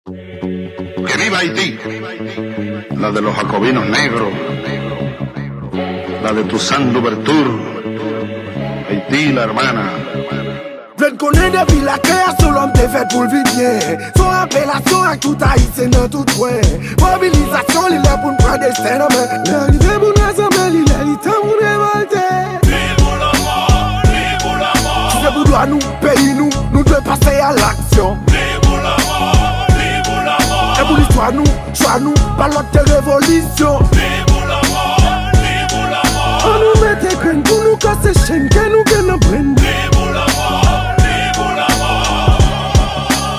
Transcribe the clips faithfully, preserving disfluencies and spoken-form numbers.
Que viva Haití, la de los jacobinos negros, la de Toussaint Louverture, Haití la hermana. Vle n konnen depi la kreyasyon lòm te fèt pou l vin byen. Se yon apelasyon ak tout Ayisyen nan tout kwen. Mobilizasyon li lè pou n pran desten nan men. Lè rive pou n rasanble, li lè li tan pou n revòlte. Si se pou dwa nou, peyi nou, nou dwe pase a laksyon. E pou listwa nou, chwa nou, pa lòt ke revolisyon. An nou mete grenn pou nou kase chenn ke nou gen nan brenn.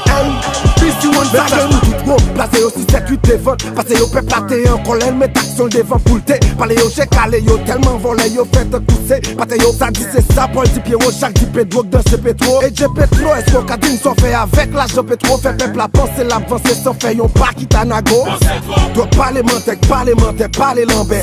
Hey, P C one Saga nou tout wo, plase yo sis sèt uit devan. Pase yo pèp la te an kòlè, l met aksyon l devan pou l te pale yo je kale, yo tèlman vòlè, yo fè tank touse. Pate yo sa di se sa, Pòl di Pyero, Chak di Pedro k danse Petro. E Dje Petro, èske w ka di n sa w fè avèk lajan Petro? Fè pèp la panse l ap vanse san fè yon pa ki ta nago. Twòp palemantè k palemantè pale lanbè.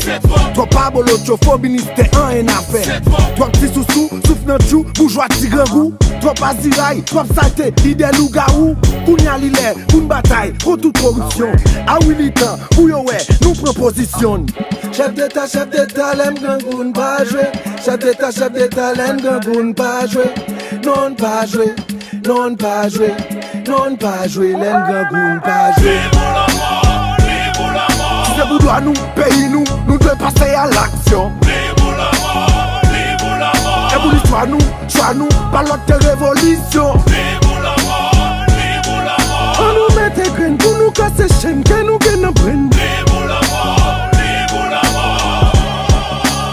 Twòp abolotcho fo ministè anyen n a fè. Twòp ti sousou souf nan tchou boujwa ti grangou. Twòp aziray, twòp salte, lidè lougawou. Kounye a li lè pou n batay kont tout koripsyon. A wi li tan pou yo wè nou pran pozisyon n. Chèf deta, chèf deta, lè m grangou n pa jwe. Chèf deta, chèf deta, lè n grangou n pa jwe. Non n pa jwe, non n pa jwe, non n pa jwe, lè n grangou n pa jwe. Si se pou dwa nou, peyi nou, nou dwe pase a laksyon. E pou listwa nou, chwa nou, pa lòt ke revolisyon. An nou mete grenn pou nou kase chenn ke nou gen nan brenn.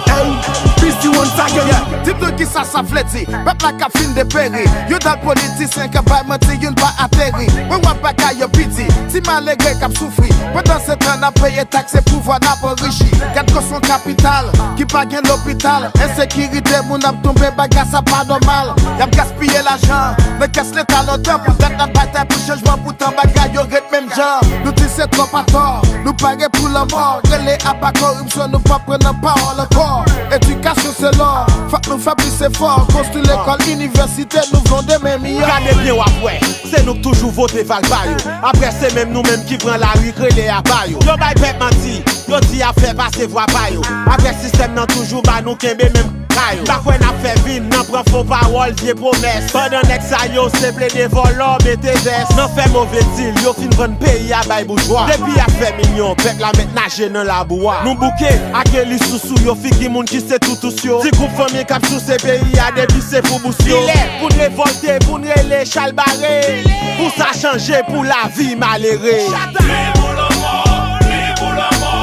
Hey, P C one Saga. Yeah, di m non kisa sa vle di. Pèp la k ap fin deperi. Yo dal politisyen k ap bay manti, youn pa ateri. Mwen wè bagay yo piti. Ti malere k ap soufri. Pandan se tan n ap peye taks, se pouvwa n ap anrichi. Gad kòsyon kapital ki pa gen lopital. Ensekirite, moun ap tonbe, bagay sa pa nòmal. Y ap gaspiye lajan nan kès leta lontan. Poutèt n ap batay pou chanjman, poutan bagay yo ret menm jan. Nou di se twòp atò, nou pare pou lanmò. Rele apa koripsyon, nou p ap pran nan pawòl ankò. Edikasyon se lò, fòk nou fè plis efò. Konstwi lekòl, inivèsite, nou vle yon demen miyò. Gade byen w ap wè, se nou k toujou vote valpa yo. Apre se menm nou menm ki pran lari k rele apa yo. Yo bay pèp manti, yo di y ap fè pase vwa pa yo. Apre sistèm nan toujou ba nou kenbe menm ka yo. M pa kwè n ap fè vin nan pran fo pawòl, vye pwomès. Pandan nèg sa yo se plede vòlò, mete vès. Nan fè move dil, yo fin vann peyi a bay boujwa. Depi y ap fè milyon, pèp la mèt naje nan labou a. Nou bouke ak Eli Sousou, yo figi moun ki se toutous yo. Ti gwoup fanmi k ap souse peyi a depi se pou bous yo. Li lè pou n revòlte, pou n rele chalbare. Pou sa chanje, pou lavi malere.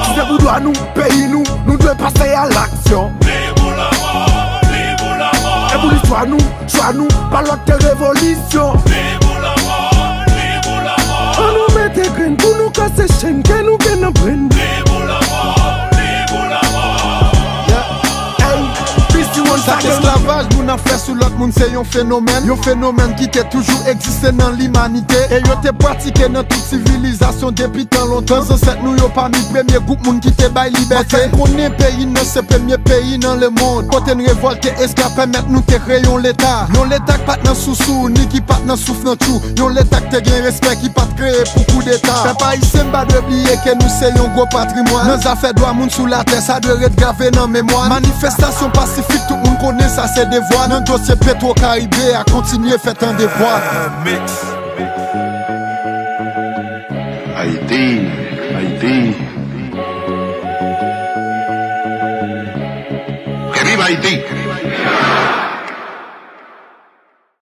Si se pou dwa nou, peyi nou, nou dwe pase a laksyon. E pou listwa nou, chwa nou, pa lòt ke revolisyon. An nou mete grenn pou nou kase chenn ke nou gen nan brenn. Hey, P C one Saga. Esklavaj moun ap fè sou lòt moun se yon fenomèn. Yon fenomèn ki te toujou egziste nan limanite. E yo te pratike nan tout sivilizasyon depi tan lontan. Zansèt nou yo pami premye gwoup moun ki te bay libète. Fè n konnen peyi n nan se premye peyi nan lemonn. Kote n revòlte, esklav pèmèt nou te kreye yon leta. Yon leta k pa t nan sousou, ni ki pa t nan souf nan tchou. Yon leta k te gen respè, ki pa t kreye pou koudeta. Pèp ayisyen, m pa dwe bliye ke nou se yon gwo patrimwàn. Nan zafè dwa moun sou latè, sa dwe ret grave nan memwa n. Manifestasyon pasifik, tout moun konnen sa se devwa n. Nan dosye Petro Caribe a, kontinye fè tande vwa n. Ayiti, Ayiti. Que viva Haití!